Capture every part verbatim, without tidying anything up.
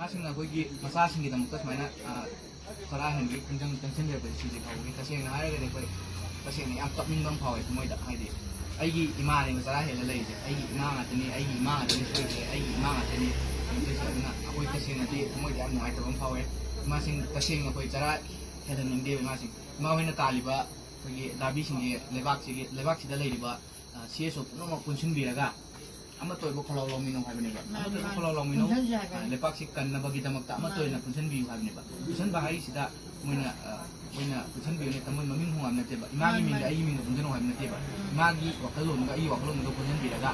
ꯃꯆꯥꯁꯤꯡꯅ ꯑꯩꯈꯣꯏꯒꯤ ꯃꯆꯥꯁꯤꯡꯒꯤꯗꯃꯛꯇ ꯁꯨꯃꯥꯏꯅ, ꯑ, ꯆꯔꯥ ꯍꯦꯟꯕꯒꯤ ꯈꯣꯡꯖꯪ ꯆꯪꯁꯤꯟꯖꯔꯛꯄꯁꯦ ꯁꯤꯁꯦ ꯐꯥꯎꯕꯒꯤ ꯇꯁꯦꯡꯅ ꯍꯥꯏꯔꯒꯗꯤ ꯑꯩꯈꯣꯏ ꯇꯁꯦꯡꯅ ꯌꯥꯝ ꯀꯞꯅꯤꯡꯕ ꯑꯃ ꯐꯥꯎꯋꯦ ꯊꯃꯣꯏꯗ꯫ ꯍꯥꯏꯗꯤ ꯑꯩꯒꯤ ꯏꯃꯥꯅꯦꯕ ꯆꯔꯥ ꯍꯦꯜꯂ ꯂꯩꯔꯤꯁꯦ, ꯑꯩꯒꯤ ꯏꯃꯥ ꯉꯥꯛꯇꯅꯤ, ꯑꯩꯒꯤ ꯏꯃꯥ ꯉꯥꯛꯇꯅꯤ ꯁꯣꯏꯔꯤꯁꯦ, ꯑꯩꯒꯤ ꯏꯃꯥ ꯉꯥꯛꯇꯅꯤ ꯁꯣꯏꯔꯤꯁꯦ꯫ ꯑꯗꯨꯅ ꯑꯩꯈꯣꯏ ꯇꯁꯦꯡꯅꯗꯤ ꯊꯃꯣꯏꯗ ꯌꯥꯝ ꯅꯨꯡꯉꯥꯏꯇꯕ ꯑꯃ ꯐꯥꯎꯋꯦ꯫ ꯏꯃꯥꯁꯤꯡ ꯇꯁꯦꯡꯅ ꯑꯩꯈꯣꯏ ꯆꯔꯥ ꯍꯦꯜꯍꯟꯅꯤꯡꯗꯦꯕ ꯏꯃꯥꯁꯤꯡ꯫ ꯏꯃꯥ ꯍꯣꯏꯅ ꯇꯥꯜꯂꯤꯕ ꯑꯩꯈꯣꯏꯒꯤ ꯂꯥꯕꯤꯁꯤꯡꯁꯦ ꯂꯩꯕꯥꯛꯁꯤꯒꯤ, ꯂꯩꯕꯥꯛꯁꯤꯗ ꯂꯩꯔꯤꯕ, ꯑ, ꯁꯤ ꯑꯦꯁ ꯑꯣ ꯄꯨꯝꯅꯃꯛ ꯄꯨꯟꯁꯤꯟꯕꯤꯔꯒ ꯑꯃꯠꯇ ꯑꯣꯏꯕ ꯈꯣꯜꯂꯥꯎ ꯂꯥꯎꯃꯤꯟꯅꯧ ꯍꯥꯏꯕꯅꯦꯕ꯫ ꯃꯥꯅꯤ, ꯑꯃꯠꯇ ꯑꯣꯏꯕ ꯃꯥꯅꯤ꯫ ꯈꯣꯜꯂꯥꯎ ꯂꯥꯎꯃꯤꯟꯅꯧ꯫ ꯄꯨꯟꯁꯤꯟꯁꯦ ꯍꯥꯏꯕꯅꯤ꯫ ꯑ, ꯂꯩꯄꯥꯛꯁꯤ ꯀꯟꯅꯕꯒꯤꯗꯃꯛꯇ ꯑꯃꯠꯇ ꯃꯥꯅꯤ꯫ ꯑꯣꯏꯅ ꯄꯨꯟꯁꯤꯟꯕꯤꯌꯨ ꯍꯥꯏꯕꯅꯦꯕ꯫ ꯄꯨꯟꯁꯤꯟꯕ ꯍꯥꯏꯁꯤꯗ ꯃꯣꯏꯅ, ꯑ, ꯃꯣꯏꯅ ꯄꯨꯟꯁꯤꯟꯕꯤꯌꯨꯅꯦ, ꯃꯣꯏ ꯃꯃꯤꯡ ꯍꯣꯡꯕ ꯅꯠꯇꯦꯕ꯫ ꯏꯃꯥꯒꯤ ꯃꯥꯅꯤ, ꯃꯤꯡꯗ ꯃꯥꯅꯤ꯫ ꯑꯩꯒꯤ ꯃꯤꯡꯗ ꯄꯨꯟꯁꯤꯟꯅꯧ ꯍꯥꯏꯕ ꯅꯠꯇꯦꯕ꯫ ꯎꯝ꯫ ꯏꯃꯥꯒꯤ ꯋꯥꯈꯜꯂꯣꯟꯒ ꯑꯩꯒꯤ ꯋꯥꯈꯜꯂꯣꯟꯒꯗꯣ ꯄꯨꯟꯁꯤꯟꯕꯤꯔꯒ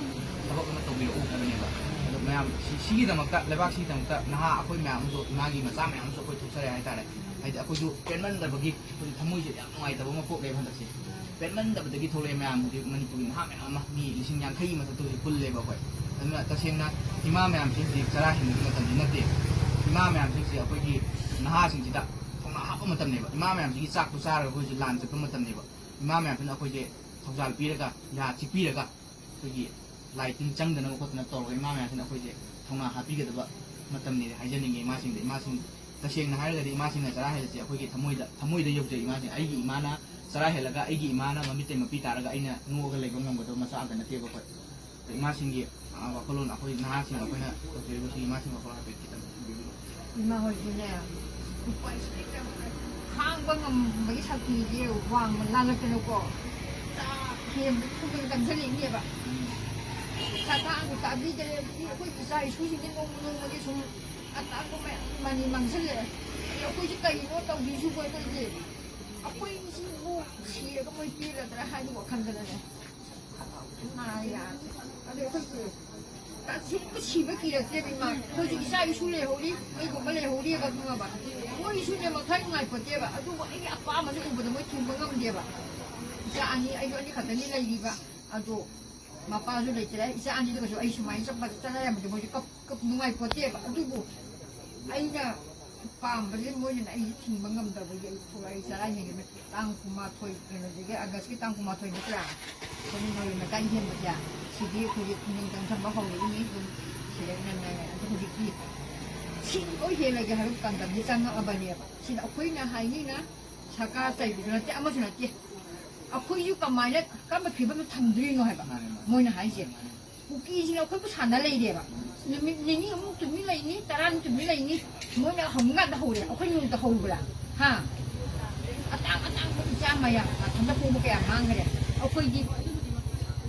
ꯊꯕꯛ ꯑꯃ ꯇꯧꯕꯤꯔꯛꯎ ꯍꯥꯏꯕꯅꯦꯕ꯫ ꯑꯗꯣ ꯃꯌꯥꯝ ꯁꯤ-, ꯁꯤꯒꯤꯗꯃꯛꯇ, ꯂꯩꯕꯥꯛꯁꯤꯒꯤꯗꯃꯛꯇ ꯅꯍꯥ ꯑꯩꯈꯣꯏ ꯃꯌꯥꯝ ꯑꯃꯁꯨ, ꯏꯃꯥꯒꯤ ꯃꯆꯥ ꯃꯌꯥꯝ ꯑꯃꯁꯨ ꯑꯩꯈꯣꯏ ꯊꯣꯛꯆꯔꯦ ꯍꯥꯏꯇꯥꯔꯦ꯫ ꯍꯥꯏꯗꯤ ꯑꯩꯈꯣꯏꯁꯨ ꯄꯦꯟꯃꯟꯗꯕꯒꯤ ꯑꯩꯈꯣꯏ ꯊꯃꯣꯏꯁꯦ ꯌꯥꯝ ꯅꯨꯡꯉꯥꯏꯇꯕ ꯑꯃ ꯄꯣꯛꯂꯦꯕ ꯍꯟꯗꯛꯁꯦ꯫ ꯄꯦꯟꯃꯟꯗꯕꯗꯒꯤ ꯊꯣꯛꯂꯛꯑꯦ ꯃꯌꯥꯝ, ꯍꯧꯖꯤꯛ ꯃꯅꯤꯄꯨꯔꯒꯤ ꯅꯍꯥ ꯃꯌꯥꯝ ꯑꯃ, ꯃꯤ ꯂꯤꯁꯤꯡ ꯌꯥꯡꯈꯩꯒꯤ ꯃꯊꯛꯇ ꯍꯧꯖꯤꯛ ꯄꯨꯜꯂꯦꯕ ꯑꯩꯈꯣꯏ꯫ ꯑꯗꯨꯅ ꯇꯁꯦꯡꯅ ꯏꯃꯥ ꯃꯌꯥꯝꯁꯦ ꯍꯧꯖꯤꯛ ꯆꯔꯥ ꯍꯦꯟꯕꯒꯤ ꯃꯇꯝꯗꯤ ꯅꯠꯇꯦ꯫ ꯏꯃꯥ ꯃꯌꯥꯝꯁꯤꯡꯁꯦ ꯑꯩꯈꯣꯏꯒꯤ ꯅꯍꯥꯁꯤꯡꯁꯤꯗ ꯊꯧꯅꯥ ꯍꯥꯞꯄ ꯃꯇꯝꯅꯦꯕ꯫ ꯏꯃꯥ ꯃꯌꯥꯝꯁꯤꯒꯤ ꯆꯥꯛꯇꯣ ꯆꯥꯔꯒ ꯑꯩꯈꯣꯏꯁꯦ ꯂꯥꯟ ꯆꯠꯄ ꯃꯇꯝꯅꯦꯕ꯫ ꯏꯃꯥ ꯃꯌꯥꯝꯁꯤꯅ ꯑꯩꯈꯣꯏꯁꯦ ꯊꯧꯖꯥꯜ ꯄꯤꯔꯒ, ꯌꯥ ꯆꯤꯛꯄꯤꯔꯒ, ꯑꯩꯈꯣꯏꯒꯤ ꯂꯥꯏ ꯇꯤꯟ ꯆꯪꯗꯅꯕ ꯈꯣꯠꯇꯅ ꯇꯧꯔꯒ ꯏꯃꯥ ꯃꯌꯥꯝꯁꯤꯅ ꯑꯩꯈꯣꯏꯁꯦ ꯊꯧꯅꯥ ꯍꯥꯞꯄꯤꯒꯗꯕ ꯃꯇꯝꯅꯤꯗꯤ ꯍꯥꯏꯖꯅꯤꯡꯉꯤ ꯏꯃꯥꯁꯤꯡꯗ꯫ ꯏꯃꯥꯁꯤꯡ, ꯇꯁꯦꯡꯅ ꯍꯥꯏꯔꯒꯗꯤ ꯏꯃꯥꯁꯤꯡꯅ ꯆꯔꯥ ꯍꯦꯜꯂꯤꯁꯦ ꯑꯩꯈꯣꯏꯒꯤ ꯊꯃꯣꯏꯗ, ꯊꯃꯣꯏꯗ ꯌꯧꯖꯩ ꯏꯃꯥꯁꯤꯡ꯫ ꯑꯩꯒꯤ ꯏꯃꯥꯅ ꯆꯔꯥ ꯍꯦꯜꯂꯒ ꯑꯩꯒꯤ ꯏꯃꯥꯅ ꯃꯃꯤꯠꯇꯩ ꯃꯄꯤ ꯇꯥꯔꯒ ꯑꯩꯅ ꯅꯣꯛꯑꯒ ꯂꯩꯕ ꯉꯝꯒꯗꯕ ꯃꯆꯥ ꯑꯝꯇ ꯅꯠꯇꯦꯕ ꯑꯩꯈꯣꯏ꯫ ꯏꯃꯥꯁꯤꯡꯒꯤ, ꯑ, ꯋꯥꯈꯜꯂꯣꯟ, ꯑꯩꯈꯣꯏ ꯅꯍꯥꯁꯤꯡ ꯑꯩꯈꯣꯏꯅ ꯇꯧꯖꯔꯤꯕꯁꯤ ꯏꯃꯥꯁꯤꯡ ꯋꯥꯈꯜꯂꯣꯟ ꯍꯥꯏꯐꯦꯠ ꯈꯤꯇꯪ ꯊꯝꯕꯤꯌꯨ꯫ ꯏꯃꯥ ꯍꯣꯏꯁꯨꯅꯦ, ꯎꯄꯥꯏ ꯁꯨꯡꯂꯩ ꯂꯩꯇꯕ, ꯈꯥꯡꯕ ꯉꯝꯕꯒꯤ ꯁꯛꯇꯤꯁꯦ ꯋꯥꯡꯕ ꯂꯥꯜꯂꯛꯇꯅꯀꯣ, ꯆꯥꯛ ꯍꯦꯟꯕ ꯊꯨꯝꯕꯗ ꯆꯪꯁꯤꯜꯂꯛꯏꯅꯦꯕ꯫ ꯆꯥꯛ ꯇꯥꯡꯕ ꯇꯥꯕꯤꯗ꯭ꯔꯦ, ꯑꯗꯒꯤ ꯑꯩꯈꯣꯏ ꯏꯆꯥ ꯏꯁꯨꯁꯤꯡꯁꯦ ꯅꯣꯡꯃ ꯅꯣꯡꯃꯒꯤ ꯁꯨꯝ ꯑꯇꯥꯡꯕ ꯃꯌꯥꯝ ꯃꯅꯤ ꯃꯥꯡꯁꯤꯜꯂꯛꯑꯦ꯫ ꯑꯗꯩ ꯑꯩꯈꯣꯏꯁꯦ ꯀꯩꯅꯣ ꯇꯧꯗꯣꯏꯁꯤꯕꯣ ꯑꯩꯈꯣꯏꯁꯦ? ꯑꯩꯈꯣꯏꯁꯤꯕꯨ ꯁꯤꯔꯒ ꯃꯣꯏ ꯄꯦꯜꯂꯗ꯭ꯔꯥ ꯍꯥꯏꯕ ꯋꯥꯈꯜꯗꯅꯅꯦ꯫ ꯑꯗꯣ ꯑꯩꯈꯣꯏꯁꯦ ꯇꯁꯦꯡꯅ ꯁꯤꯕ ꯀꯤꯔꯛꯇꯦꯕ ꯏꯃꯥ꯫ ꯑꯩꯈꯣꯏꯁꯨ ꯏꯆꯥ ꯏꯁꯨ ꯂꯩꯍꯧꯔꯤ, ꯑꯩꯒꯨꯝꯕ ꯂꯩꯍꯧꯔꯤꯕ ꯈꯪꯉꯕ? ꯃꯣꯏꯁꯨꯅꯦ ꯃꯊ꯭ꯋꯥꯏ ꯅꯨꯡꯉꯥꯏꯄꯣꯠꯇꯦꯕ꯫ ꯑꯗꯨꯕꯨ ꯑꯩꯒꯤ ꯑꯄꯥꯝꯕꯁꯦ ꯎꯕꯗ ꯃꯣꯏ ꯊꯤꯡꯕ ꯉꯝꯗꯦꯕ꯫ ꯏꯆꯥ ꯑꯅꯤ, ꯑꯩꯁꯨ ꯑꯅꯤ ꯈꯛꯇꯅꯤ ꯂꯩꯔꯤꯕ꯫ ꯑꯗꯣ ꯃꯄꯥꯁꯨ ꯂꯩꯇ꯭ꯔꯦ꯫ ꯏꯆꯥ ꯑꯅꯤꯗꯨꯒꯁꯨ ꯑꯩ ꯁꯨꯃꯥꯏꯅ ꯆꯠꯄ ꯆꯠꯅꯔꯝꯕꯗꯤ ꯃꯣꯏꯁꯨ ꯀꯞ-, ꯀꯞ-, ꯅꯨꯡꯉꯥꯏꯄꯣꯠꯇꯦꯕ꯫ ꯑꯗꯨꯕꯨ ꯑꯩꯅ ꯄꯥꯝꯕꯁꯦ ꯃꯣꯏꯅ ꯑꯩꯁꯦ ꯊꯤꯡꯕ ꯉꯝꯗꯕꯒꯤ ꯑꯩ ꯊꯣꯛꯂꯛꯑꯦ꯫ ꯆꯔꯥ ꯍꯦꯟꯒꯦꯅ ꯇꯥꯡ ꯀꯨꯟꯃꯥꯊꯣꯏ, ꯀꯩꯅꯣꯗꯒꯤ, ꯑꯥꯒꯁꯀꯤ ꯇꯥꯡ ꯀꯨꯟꯃꯥꯊꯣꯏ ꯅꯠꯇ꯭ꯔꯥ? ꯁꯣꯝ ꯅꯣꯏ ꯂꯩꯀꯥꯏ ꯍꯦꯟꯕꯁꯦ, ꯁꯤꯗꯤ ꯑꯩꯈꯣꯏꯒꯤ ꯈꯨꯡꯒꯪ ꯆꯪꯁꯟꯕ ꯍꯧꯔꯛꯏꯅꯤ꯫ ꯑꯗꯨꯝ ꯁꯤꯗ ꯉꯟꯅ ꯑꯗꯣ ꯍꯧꯖꯤꯛꯇꯤ ꯁꯤ ꯂꯣꯏ ꯍꯦꯜꯂꯒꯦ ꯍꯥꯏꯕ ꯄꯥꯟꯗꯝꯁꯦ ꯆꯪꯉꯛꯑꯕꯅꯦꯕ꯫ ꯁꯤꯗ ꯑꯩꯈꯣꯏꯅ ꯍꯥꯏꯅꯤꯅ ꯁꯔꯀꯥꯔ ꯆꯩꯕꯁꯨ ꯅꯠꯇꯦ, ꯑꯃꯁꯨ ꯅꯠꯇꯦ꯫ ꯑꯩꯈꯣꯏꯁꯨ ꯀꯃꯥꯏꯅ, ꯀꯔꯝꯕ ꯐꯤꯕꯝꯗ ꯊꯝꯗ꯭ꯔꯤꯅꯣ ꯍꯥꯏꯕ꯫ ꯃꯥꯅꯦ, ꯃꯥꯅꯦ꯫ ꯃꯣꯏꯅ ꯍꯥꯏꯁꯦ꯫ ꯃꯥꯅꯦ꯫ ꯀꯨꯀꯤꯁꯤꯅ ꯑꯩꯈꯣꯏꯕꯨ ꯁꯥꯟꯅ ꯂꯩꯔꯦꯕ꯫ ꯅꯨꯃꯤꯠ ꯅꯤꯅꯤ ꯑꯃꯨꯛ ꯇꯨꯃꯤꯟ ꯂꯩꯅꯤ, ꯇꯔꯥꯅꯤ ꯇꯨꯃꯤꯟ ꯂꯩꯅꯤ꯫ ꯃꯣꯏꯅ ꯍꯧꯅꯤꯡꯀꯥꯟꯗ ꯍꯧꯔꯦ, ꯑꯩꯈꯣꯏ ꯅꯣꯡꯃꯇ ꯍꯧꯕ꯭ꯔꯥ? ꯍꯥ? ꯑꯇꯥꯡ ꯑꯇꯥꯡꯕ ꯏꯆꯥ ꯃꯌꯥꯝ ꯃꯊꯟꯇ ꯄꯣꯛꯄ ꯀꯌꯥ ꯃꯥꯡꯈ꯭ꯔꯦ꯫ ꯑꯩꯈꯣꯏꯗꯤ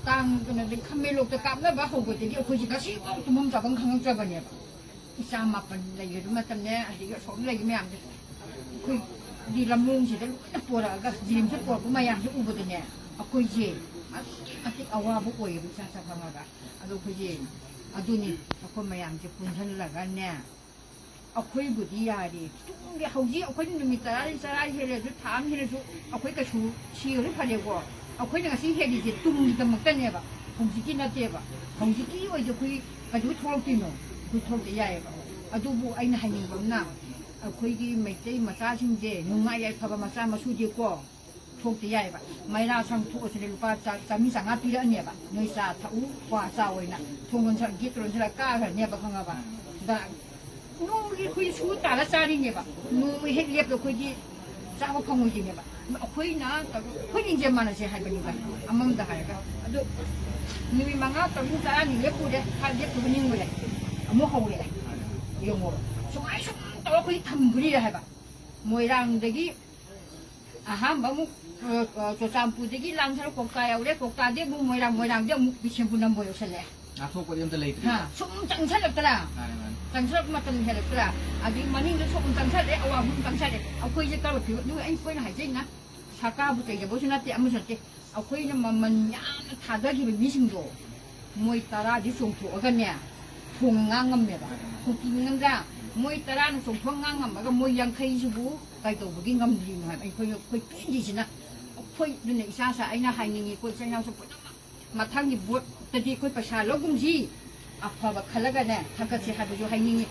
ꯇꯥꯡ ꯀꯩꯅꯣꯗ ꯈꯥꯃꯦꯟꯂꯣꯛꯇ ꯀꯥꯞꯅꯕ ꯍꯧꯕꯗꯒꯤ ꯑꯩꯈꯣꯏꯁꯤ ꯉꯁꯤꯐꯥꯎ ꯇꯨꯝꯐꯝ ꯆꯥꯐꯝ ꯈꯪꯉꯛꯇ꯭ꯔꯕꯅꯦꯕ꯫ ꯏꯆꯥ ꯃꯥꯄꯟ ꯂꯩꯔꯕ ꯃꯇꯝꯅꯦ, ꯑꯗꯒꯤ ꯑꯁꯣꯝ ꯂꯩꯔꯤ ꯃꯌꯥꯝꯁꯦ ꯑꯩꯈꯣꯏꯒꯤ ꯂꯝꯂꯣꯡꯁꯤꯗ ꯂꯣꯏꯅ ꯄꯣꯔꯛꯑꯒ ꯖꯤꯔꯤꯝꯁꯇ ꯄꯣꯔꯛꯄ ꯃꯌꯥꯝꯁꯦ ꯎꯕꯗꯅꯦ, ꯑꯩꯈꯣꯏꯁꯦ ꯑꯗꯨꯛꯀꯤ ꯃꯇꯤꯛ ꯑꯋꯥꯕ ꯑꯣꯏꯌꯦꯕ ꯏꯆꯥ ꯆꯥ ꯈꯪꯉꯒ꯫ ꯑꯗꯣ ꯑꯩꯈꯣꯏꯁꯦ ꯑꯗꯨꯅꯤ ꯑꯩꯈꯣꯏ ꯃꯌꯥꯝꯁꯦ ꯄꯨꯟꯁꯤꯜꯂꯒꯅꯦ, ꯑꯩꯈꯣꯏꯕꯨꯗꯤ ꯌꯥꯔꯦ꯫ ꯇꯨꯡꯒꯤ ꯍꯧꯖꯤꯛ ꯑꯩꯈꯣꯏꯅ ꯅꯨꯃꯤꯠ ꯇꯔꯥꯅꯤ ꯆꯔꯥ ꯍꯦꯜꯂꯁꯨ, ꯊꯥ ꯑꯃ ꯍꯦꯜꯂꯁꯨ, ꯑꯩꯈꯣꯏ ꯀꯩꯁꯨ ꯁꯤꯔꯁꯨ ꯐꯔꯦꯀꯣ꯫ ꯑꯩꯈꯣꯏꯅ ꯉꯁꯤ ꯍꯦꯜꯂꯤꯁꯦ ꯇꯨꯡꯒꯤꯗꯃꯛꯇꯅꯦꯕ, ꯍꯧꯖꯤꯛꯀꯤ ꯅꯠꯇꯦꯕ꯫ ꯍꯧꯖꯤꯛꯀꯤ ꯑꯣꯏꯗꯤ ꯑꯩꯈꯣꯏ ꯀꯩꯗꯧꯕꯩ ꯊꯣꯛꯂꯛꯇꯣꯏꯅꯣ? ꯑꯩꯈꯣꯏ ꯊꯣꯛꯂꯛꯇ ꯌꯥꯏꯑꯕ꯫ ꯑꯗꯨꯕꯨ ꯑꯩꯅ ꯍꯥꯏꯅꯤꯡꯕ ꯑꯃꯅ, ꯑꯩꯈꯣꯏꯒꯤ ꯃꯩꯇꯩ ꯃꯆꯥꯁꯤꯡꯁꯦ ꯅꯨꯡꯉꯥꯏ ꯌꯥꯏꯐꯕ ꯃꯆꯥ ꯃꯁꯨꯗꯤꯀꯣ ꯊꯣꯛꯇ ꯌꯥꯏꯑꯕ꯫ ꯃꯩꯔꯥ ꯁꯪ ꯊꯣꯛꯑꯁꯤꯅꯦ ꯂꯨꯄꯥ ꯆꯥ-, ꯆꯥꯃꯔꯤ ꯆꯥꯝꯃꯉꯥ ꯄꯤꯔꯛꯑꯅꯦꯕ꯫ ꯅꯣꯏ ꯆꯥ ꯊꯛꯎ, ꯀ꯭ꯋꯥ ꯆꯥ ꯑꯣꯏꯅ꯫ ꯊꯣꯡ ꯂꯣꯟꯁꯤꯜꯂ, ꯒꯦꯠꯇ ꯂꯣꯟꯁꯤꯜꯂ ꯀꯥꯈ꯭ꯔꯅꯦꯕ, ꯈꯪꯉꯕ? ꯗ-, ꯅꯣꯡꯃꯒꯤ ꯑꯩꯈꯣꯏ ꯁꯨ ꯇꯥꯜꯂ ꯆꯥꯔꯤꯅꯦꯕ꯫ ꯅꯣꯡꯃꯒꯤ ꯍꯦꯛ ꯂꯦꯞꯄꯗ ꯑꯩꯈꯣꯏꯗꯤ ꯆꯥꯕ ꯐꯪꯉꯣꯏꯗꯣꯏꯅꯦꯕ꯫ ꯑꯩꯈꯣꯏꯅ, ꯑꯩꯈꯣꯏ ꯂꯤꯡꯖꯦꯜ ꯃꯥꯟꯅꯁꯦ ꯍꯥꯏꯕꯅꯤꯗ, ꯑꯃꯔꯣꯝꯗ ꯍꯥꯏꯔꯒ꯫ ꯑꯗꯣ ꯅꯨꯃꯤꯠ ꯃꯉꯥ, ꯇꯔꯨꯛ, ꯇꯔꯥꯅꯤ ꯂꯦꯞꯄꯨꯔꯦ, ꯈꯔ ꯂꯦꯞꯄꯨꯕ ꯅꯤꯡꯉꯨꯔꯦ, ꯑꯃꯨꯛ ꯍꯧꯔꯛꯑꯦ꯫ ꯌꯦꯡꯉꯣ, ꯁꯨꯃꯥꯏ ꯁꯨꯝ ꯇꯧꯔ ꯑꯩꯈꯣꯏ ꯊꯝꯗꯣꯔꯤꯔ ꯍꯥꯏꯕ꯫ ꯃꯣꯏꯔꯥꯡꯗꯒꯤ ꯑꯍꯥꯟꯕ ꯑꯃꯨꯛ, ꯑ, ꯑ, ꯆꯨꯔꯆꯥꯟꯄꯨꯔꯗꯒꯤ ꯂꯥꯟꯊꯔ ꯀꯣꯛꯇꯥ ꯌꯧꯔꯦ, ꯀꯣꯛꯇꯥꯗꯤ ꯑꯃꯨꯛ ꯃꯣꯏꯔꯥꯡ, ꯃꯣꯏꯔꯥꯡꯗꯤ ꯑꯃꯨꯛ ꯕꯤꯁꯦꯝꯄꯨꯔ ꯅꯝꯕꯣꯜ ꯌꯧꯁꯜꯂꯛꯑꯦ꯫ ꯉꯥꯛꯊꯣꯛꯄꯗꯤ ꯑꯝꯇ ꯂꯩꯇ꯭ꯔꯦ꯫ ꯍꯥ, ꯁꯨꯝ ꯆꯪꯁꯜꯂꯛꯇ꯭ꯔꯥ? ꯃꯥꯅꯦ, ꯃꯥꯅꯦ꯫ ꯆꯪꯁꯜꯂꯛꯄ ꯃꯇꯝ ꯍꯦꯜꯂꯛꯇ꯭ꯔꯥ? ꯑꯗꯒꯤ ꯃꯅꯤꯡꯗ ꯁꯨꯝ ꯆꯪꯁꯜꯂꯛꯑꯦ, ꯑꯋꯥꯡꯕ ꯁꯨꯝ ꯆꯪꯁꯜꯂꯛꯑꯦ꯫ ꯑꯩꯈꯣꯏꯁꯦ ꯀꯔꯝꯕ ꯐꯤꯕꯝ? ꯑꯗꯨꯒ ꯑꯩ, ꯑꯩꯈꯣꯏꯅ ꯍꯥꯏꯖꯩꯅ ꯁꯔꯀꯥꯔꯕꯨ ꯆꯩꯗꯕꯁꯨ ꯅꯠꯇꯦ, ꯑꯃꯁꯨ ꯅꯠꯇꯦ꯫ ꯑꯩꯈꯣꯏꯅ ꯃꯃꯜ ꯌꯥꯝꯅ ꯊꯥꯗꯈꯤꯕ ꯃꯤꯁꯤꯡꯗꯣ ꯃꯣꯏ ꯇꯔꯥꯗꯤ ꯆꯣꯡꯊꯣꯛꯑꯒꯅꯦ, ꯊꯣꯡ ꯉꯥꯡ ꯉꯝꯃꯦꯕ꯫ ꯀꯨꯀꯤ ꯉꯝꯗ꯭ꯔꯥ? ꯃꯣꯏ ꯇꯔꯥꯅ ꯆꯣꯡꯊꯣꯛ ꯉꯥꯡ ꯉꯝꯃꯒ ꯃꯣꯏ ꯌꯥꯡꯈꯩꯁꯤꯕꯨ ꯀꯩꯗꯧꯕꯒꯤ ꯉꯝꯗ꯭ꯔꯤꯅꯣ ꯍꯥꯏꯕ꯫ ꯑꯩꯈꯣꯏ, ꯑꯩꯈꯣꯏ ꯄꯦꯟꯗ꯭ꯔꯤꯁꯤꯅ, ꯑꯩꯈꯣꯏ, ꯑꯗꯨꯅ ꯏꯁꯥ ꯏꯁꯥ ꯑꯩꯅ ꯍꯥꯏꯅꯤꯡꯉꯤ, ꯑꯩꯈꯣꯏ ꯏꯆꯤꯜ ꯏꯅꯥꯎꯁꯨ ꯄꯨꯝꯅꯃꯛ ꯃꯊꯪꯒꯤ ꯚꯣꯠꯇꯗꯤ ꯑꯩꯈꯣꯏ ꯄꯩꯁꯥ ꯂꯧꯒꯨꯝꯁꯤ, ꯑꯐꯕ ꯈꯜꯂꯒꯅꯦ ꯊꯥꯒꯠꯁꯤ ꯍꯥꯏꯕꯁꯨ ꯍꯥꯏꯅꯤꯡꯉꯤ꯫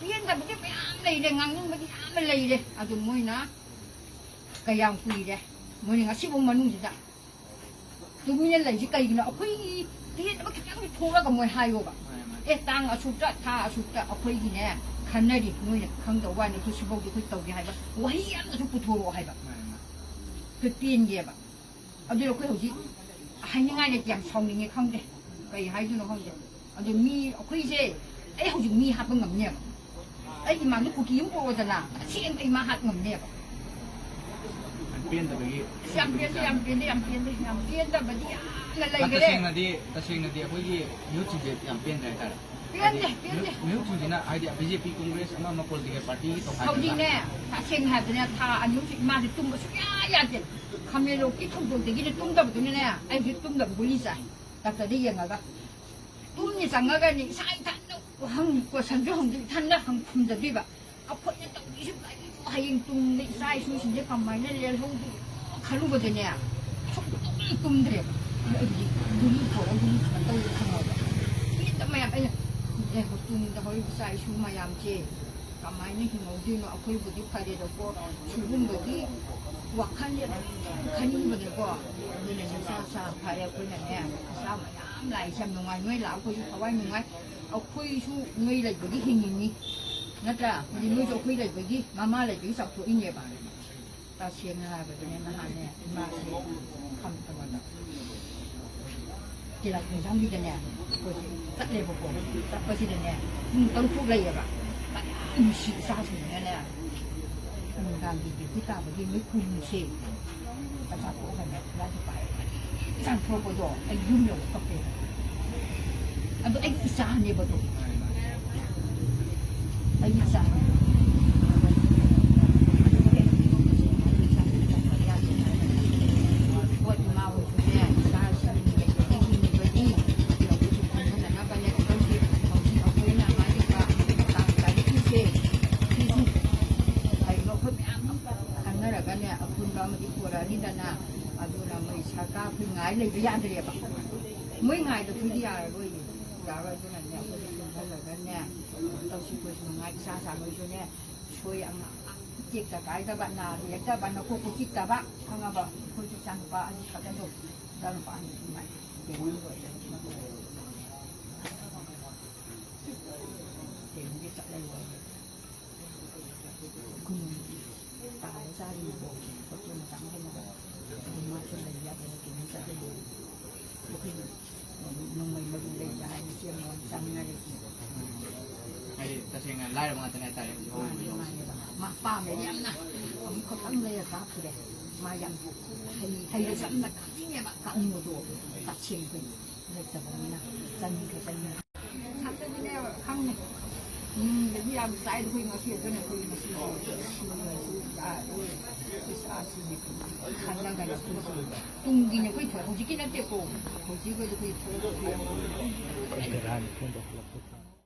ꯄꯦꯟꯗꯕꯗꯤ ꯃꯌꯥꯝ ꯂꯩꯔꯦ, ꯉꯥꯡꯅꯤꯡꯕꯗꯤ ꯌꯥꯝꯅ ꯂꯩꯔꯦ, ꯑꯗꯨ ꯃꯣꯏꯅ ꯀꯌꯥꯝ ꯀꯨꯏꯔꯦ, ꯃꯣꯏꯅ ꯉꯁꯤꯐꯥꯎ ꯃꯅꯨꯡꯁꯤꯗ ꯇꯨꯃꯤꯟꯅ ꯂꯩꯁꯤ ꯀꯩꯒꯤꯅꯣ? ꯑꯩꯈꯣꯏꯒꯤ ꯄꯦꯟꯗꯕ ꯈꯤꯇꯪꯗꯤ ꯊꯣꯛꯂꯒ ꯃꯣꯏ ꯍꯥꯏꯌꯣꯕ꯫ ꯃꯥꯅꯦ, ꯃꯥꯅꯦ꯫ ꯑꯦ, ꯇꯥꯡ ꯑꯁꯨꯛꯇ, ꯊꯥ ꯑꯁꯨꯛꯇ ꯑꯩꯈꯣꯏꯒꯤꯅꯦ, ꯈꯟꯅꯔꯤ, ꯅꯣꯏꯅ ꯈꯪꯗꯕ ꯋꯥꯅꯤ꯫ ꯑꯩꯈꯣꯏ ꯁꯤꯐꯥꯎꯗꯤ ꯑꯩꯈꯣꯏ ꯇꯧꯒꯦ ꯍꯥꯏꯕ ꯋꯥꯍꯩ ꯑꯃꯇꯁꯨ ꯄꯨꯊꯣꯔꯛꯑꯣ ꯍꯥꯏꯕ꯫ ꯑꯩꯈꯣꯏ ꯄꯦꯟꯒꯦꯕ꯫ ꯑꯗꯨ ꯑꯩꯈꯣꯏ ꯍꯧꯖꯤꯛ ꯍꯥꯏꯅꯤꯡꯉꯥꯏ ꯂꯩꯇꯦ, ꯌꯥꯝ ꯁꯥꯎꯅꯤꯡꯉꯦ, ꯈꯪꯗꯦ ꯀꯩ ꯍꯥꯏꯗꯣꯏꯅꯣ ꯈꯪꯗꯦ꯫ ꯑꯗꯨ ꯃꯤ ꯑꯩꯈꯣꯏꯁꯦ, ꯑꯩ ꯍꯧꯖꯤꯛ ꯃꯤ ꯍꯥꯠꯄ ꯉꯝꯅꯦꯕ꯫ ꯑꯩ ꯏꯃꯥꯡꯗ ꯀꯨꯀꯤ ꯑꯃ ꯄꯣꯛꯑꯣꯗꯅ, ꯑꯁꯦꯡꯕ ꯏꯃꯥ ꯍꯥꯠ ꯉꯝꯅꯦꯕ꯫ ꯄꯦꯟꯗꯕꯒꯤ ꯑꯁ, ꯌꯥꯝ ꯄꯦꯟꯗꯦ, ꯌꯥꯝ ꯄꯦꯟꯗꯦ, ꯌꯥꯝ ꯄꯦꯟꯗꯦ, ꯌꯥꯝ ꯄꯦꯟꯗꯕꯗꯤ ꯌꯥꯝꯅ ꯂꯩꯈ꯭ꯔꯦ꯫ ꯇꯁꯦꯡꯅꯗꯤ, ꯇꯁꯦꯡꯅꯗꯤ ꯑꯩꯈꯣꯏꯒꯤ ꯃꯤꯍꯨꯠꯁꯤꯡꯁꯦ ꯌꯥꯝ ꯄꯦꯟꯗ꯭ꯔꯦ ꯍꯥꯏꯇꯥꯔꯦ꯫ ꯄꯦꯟꯗꯦ, ꯍꯥꯏꯗꯤ ꯄꯦꯟꯗꯦ꯫ ꯃꯤꯍꯨꯠ-, ꯃꯤꯍꯨꯠꯁꯤꯡꯁꯤꯅ, ꯍꯥꯏꯗꯤ ꯕꯤ ꯖꯦ ꯄꯤ, ꯀꯣꯡꯒ꯭ꯔꯦꯁ, ꯑꯃ ꯑꯃ ꯄꯣꯂꯤꯇꯤꯀꯦꯜ ꯄꯥꯔꯇꯤꯒꯤ ꯇꯧꯈꯥꯏꯕꯗ ꯍꯧꯖꯤꯛꯅꯦ, ꯇꯁꯦꯡꯅ ꯍꯥꯏꯕꯗꯅꯦ, ꯊꯥ ꯑꯅꯤ ꯍꯧꯖꯤꯛ ꯏꯃꯥꯁꯦ ꯇꯨꯝꯕ ꯁꯨꯡꯌꯥ ꯌꯥꯗꯦ꯫ ꯈꯥꯃꯦꯟꯂꯣꯛꯀꯤ ꯊꯧꯗꯣꯛꯇꯒꯤꯅꯦ ꯇꯨꯝꯗꯕꯗꯨꯅꯅꯦ, ꯑꯩ ꯍꯧꯖꯤꯛ ꯇꯨꯝꯗꯕ ꯒꯨꯂꯤ ꯆꯥꯏ꯫ ꯗꯥꯛꯇꯔꯗ ꯌꯦꯡꯉꯒ꯫ ꯇꯨꯝꯅꯤ ꯆꯪꯉꯒꯅꯤ ꯏꯁꯥ ꯏꯊꯟꯗ ꯍꯪ-, ꯀꯣꯏꯁꯟꯁꯨ ꯍꯪꯗꯣꯏ, ꯏꯊꯟꯗ ꯍꯪ ꯈꯨꯝꯖꯗꯣꯏꯕ꯫ ꯑꯩꯈꯣꯏꯅ ꯇꯧꯔꯤꯁꯤ ꯀꯔꯤꯅꯣ? ꯍꯌꯦꯡ ꯇꯨꯡꯗ ꯏꯆꯥ ꯏꯁꯨꯁꯤꯡꯁꯦ ꯀꯃꯥꯏꯅ ꯂꯦꯜꯍꯧꯗꯣꯏꯅꯣ ꯈꯜꯂꯨꯕꯗꯅꯦ, ꯁꯨꯛꯇꯨꯝ ꯇꯨꯝꯗ꯭ꯔꯦꯕ꯫ ꯑꯗꯨꯗꯤ ꯒꯨꯂꯤ ꯄꯨꯔ ꯒꯨꯂꯤ ꯀꯩꯅꯣ ꯇꯧꯔꯦ ꯈꯪꯉꯕ? ꯃꯤꯠꯇ ꯃꯌꯥꯝ ꯑꯩꯅ, ꯑꯦ, ꯇꯨꯡꯗ ꯍꯧꯔꯤꯕ ꯏꯆꯥ ꯏꯁꯨ ꯃꯌꯥꯝꯁꯦ ꯀꯃꯥꯏꯅ ꯍꯤꯡꯍꯧꯗꯣꯏꯅꯣ? ꯑꯩꯈꯣꯏꯕꯨꯗꯤ ꯐꯔꯦꯗꯀꯣ, ꯁꯤꯒꯨꯝꯕꯒꯤ ꯋꯥꯈꯜꯁꯦ ꯑꯗꯨꯝ ꯈꯟꯅꯤꯡꯕꯅꯦꯀꯣ꯫ ꯑꯗꯨꯅ ꯅꯤꯁꯥ ꯆꯥ ꯐꯔꯦ ꯑꯩꯈꯣꯏꯅꯅꯦ, ꯅꯤꯁꯥ ꯃꯌꯥꯝ ꯂꯥꯛꯏꯁꯦ ꯌꯥꯝ ꯅꯨꯡꯉꯥꯏ꯫ ꯅꯣꯏ ꯂꯥꯛꯑ ꯑꯩꯈꯣꯏꯁꯨ ꯊꯋꯥꯏ ꯅꯨꯡꯉꯥꯏ꯫ ꯑꯩꯈꯣꯏꯁꯨ ꯅꯣꯏ ꯂꯩꯕꯒꯤ ꯍꯤꯡꯉꯤꯅꯤ, ꯅꯠꯇ꯭ꯔꯥ? ꯍꯥꯏꯗꯤ ꯅꯣꯏꯁꯨ ꯑꯩꯈꯣꯏ ꯂꯩꯕꯒꯤ, ꯃꯃꯥ ꯂꯩꯕꯒꯤ ꯆꯥꯎꯊꯣꯛꯏꯅꯦꯕ꯫ ꯇꯁꯦꯡꯅ ꯍꯥꯏꯔꯕꯗꯅꯦ, ꯅꯍꯥꯟꯅꯦ ꯏꯃꯥꯁꯦ ꯈꯝ-, ꯀꯩꯅꯣꯗ, ꯇꯤꯂꯛ ꯈꯣꯡꯖꯥꯡꯕꯤꯗꯅꯦ ꯑꯩꯈꯣꯏꯁꯦ ꯆꯠꯂꯦꯕꯀꯣ꯫ ꯆꯠꯄꯁꯤꯗꯅꯦ ꯄꯨꯡ ꯇꯔꯨꯛ ꯐꯥꯎ ꯂꯩꯌꯦꯕ꯫ ꯌꯥꯝ ꯅꯨꯡꯁꯤ ꯏꯆꯥꯁꯤꯡꯁꯤꯅꯅꯦ꯫ ꯅꯨꯡꯗꯥꯡꯒꯤ ꯗ꯭ꯌꯨꯇꯤ ꯇꯥꯕꯒꯤ ꯃꯣꯏ ꯈꯨꯟꯁꯦ ꯆꯥꯛ ꯆꯥꯊꯣꯛꯑꯒꯅꯦ ꯐꯤꯔꯥꯟꯁꯦ ꯄꯥꯏꯔꯒ ꯆꯥꯡꯊꯣꯔꯛꯄꯗꯣ ꯑꯩ ꯌꯨꯝ ꯌꯧꯕ ꯀꯞꯄꯦꯕ꯫ ꯑꯗꯣ ꯑꯩꯒꯤ ꯏꯆꯥꯅꯦꯕꯗꯣ꯫ ꯑꯩꯒꯤ ꯏꯆꯥꯅꯦ꯫ ꯍꯣꯏ, ꯏꯃꯥ ꯍꯣꯏꯁꯨꯅꯦ, ꯏꯆꯥꯁꯤꯡ ꯂꯩꯕꯒꯤ ꯍꯤꯡꯉꯤꯕꯅꯤ꯫ ꯍꯧꯖꯤꯛ ꯑꯩꯈꯣꯏꯅ ꯍꯥꯏꯔꯤꯕ ꯍꯧꯖꯤꯛ ꯑꯩꯈꯣꯏꯅ ꯍꯥꯏꯔꯤꯕ ꯇꯥꯡ ꯇꯔꯦꯠꯀꯤꯁꯦ, ꯁꯤꯁꯤ ꯀꯩꯅꯣ ꯑꯩꯈꯣꯏ ꯃꯌꯥꯝ ꯑꯃ ꯈꯟꯅꯔꯒꯅꯦ ꯑꯄꯨꯟꯕ ꯑꯃꯗꯤ ꯄꯨꯔꯛꯑꯅꯤꯗꯅ꯫ ꯑꯗꯨꯅ ꯃꯣꯏ ꯁꯔꯀꯥꯔ ꯑꯩꯈꯣꯏ ꯉꯥꯏ ꯂꯩꯕ ꯌꯥꯗ꯭ꯔꯦꯕ꯫ ꯃꯣꯏ ꯉꯥꯏꯗꯕꯗꯤ ꯌꯥꯔꯔꯣꯏꯌꯦ꯫ ꯌꯥꯔꯣꯏ꯫ ꯑꯗꯨꯅꯅꯦ ꯑꯩꯈꯣꯏꯁꯨ ꯄꯨꯟꯁꯤꯜꯂꯒꯅꯦ ꯇꯧꯁꯤ꯫ ꯑꯩꯈꯣꯏꯁꯨ ꯉꯥꯏ ꯏꯆꯥ ꯆꯥ ꯃꯣꯏꯁꯨꯅꯦ ꯁꯣꯏ ꯑꯉꯥꯡ ꯇꯦꯛꯇ ꯀꯥꯏꯗꯕ, ꯅꯥꯕ ꯌꯦꯛꯇꯕ, ꯅꯀꯣꯛꯄꯨ ꯆꯤꯛꯇꯕ, ꯈꯪꯉꯕ? ꯑꯩꯈꯣꯏꯁꯨ ꯏꯆꯥꯅꯨꯄꯥ ꯑꯅꯤ ꯈꯛꯇꯗꯣ, ꯏꯆꯥꯅꯨꯄꯥ ꯑꯅꯤ ꯈꯛꯇ ꯉꯥꯏ꯫ ꯇ꯭ꯔꯦꯅꯤꯡꯒꯤ ꯆꯠꯂ ꯂꯣꯏꯔꯦ꯫ ꯐꯣꯇꯣ ꯃꯆꯥ ꯑꯃ ꯍꯦꯛ ꯅꯝꯃꯒ ꯑꯗꯨꯝ ꯃꯥꯁꯨ ꯂꯩ ꯌꯥꯕ ꯀꯩꯅꯣ ꯆꯠꯂꯦ꯫ ꯑꯩꯈꯣꯏꯅ ꯅꯣꯡꯃꯩ ꯃꯔꯨ ꯂꯩꯕ ꯍꯥꯏꯕꯁꯤ ꯌꯥꯝ ꯆꯥꯅꯤꯡꯉꯥꯏ ꯂꯩꯇꯦ꯫ ꯍꯥꯏꯗꯤ ꯇꯁꯦꯡꯅ ꯂꯥꯏꯔꯕ ꯉꯥꯛꯇꯅꯦ ꯍꯥꯏꯇꯥꯔꯦ ꯍꯧꯖꯤꯛ ꯃꯥꯅꯦ, ꯍꯧꯔꯤꯕ꯫ ꯃꯥꯅꯦ꯫ ꯃꯥ ꯄꯥꯝꯃꯦ ꯌꯥꯝꯅ꯫ ꯑꯃꯨꯛ ꯈꯛꯇꯪ ꯂꯩꯔ ꯀꯥꯞꯈ꯭ꯔꯦ꯫ ꯃꯥ ꯌꯥꯝ ꯍꯩ-, ꯍꯩꯔꯁꯨ ꯌꯥꯝꯅ ꯀꯥꯞꯅꯤꯡꯉꯦꯕ, ꯀꯥꯞꯅꯤꯡꯕꯗꯣ ꯇꯁꯦꯡꯅ ꯑꯩꯈꯣꯏ ꯂꯩꯇꯕꯅꯤꯅ ꯆꯥꯅꯤꯡꯈ꯭ꯔꯦ, ꯆꯥꯅꯤꯡꯈ꯭ꯔꯦ꯫ ꯈꯪꯉꯦ꯫ ꯎꯝ, ꯑꯗꯒꯤ ꯌꯥꯝ ꯆꯥꯏꯗ ꯑꯩꯈꯣꯏ ꯉꯁꯤ, ꯑꯗꯨꯅ ꯑꯩꯈꯣꯏ ꯉꯁꯤ ꯁꯤꯔꯁꯨ ꯆꯥꯔꯣꯏ꯫ ꯑꯩꯈꯣꯏ ꯆꯥꯁꯤꯅꯦ ꯈꯜꯂꯒꯅꯦ ꯑꯩꯈꯣꯏꯁꯨ ꯇꯨꯡꯒꯤꯅꯦ ꯑꯩꯈꯣꯏ ꯊꯕꯛ, ꯍꯧꯖꯤꯛꯀꯤ ꯅꯠꯇꯦꯀꯣ꯫ ꯍꯧꯖꯤꯛ ꯑꯩꯈꯣꯏ ꯊꯕꯛ ꯕꯦꯔꯥꯅꯤ, ꯐꯣꯟ ꯇꯧꯈꯠꯂꯛꯄ꯫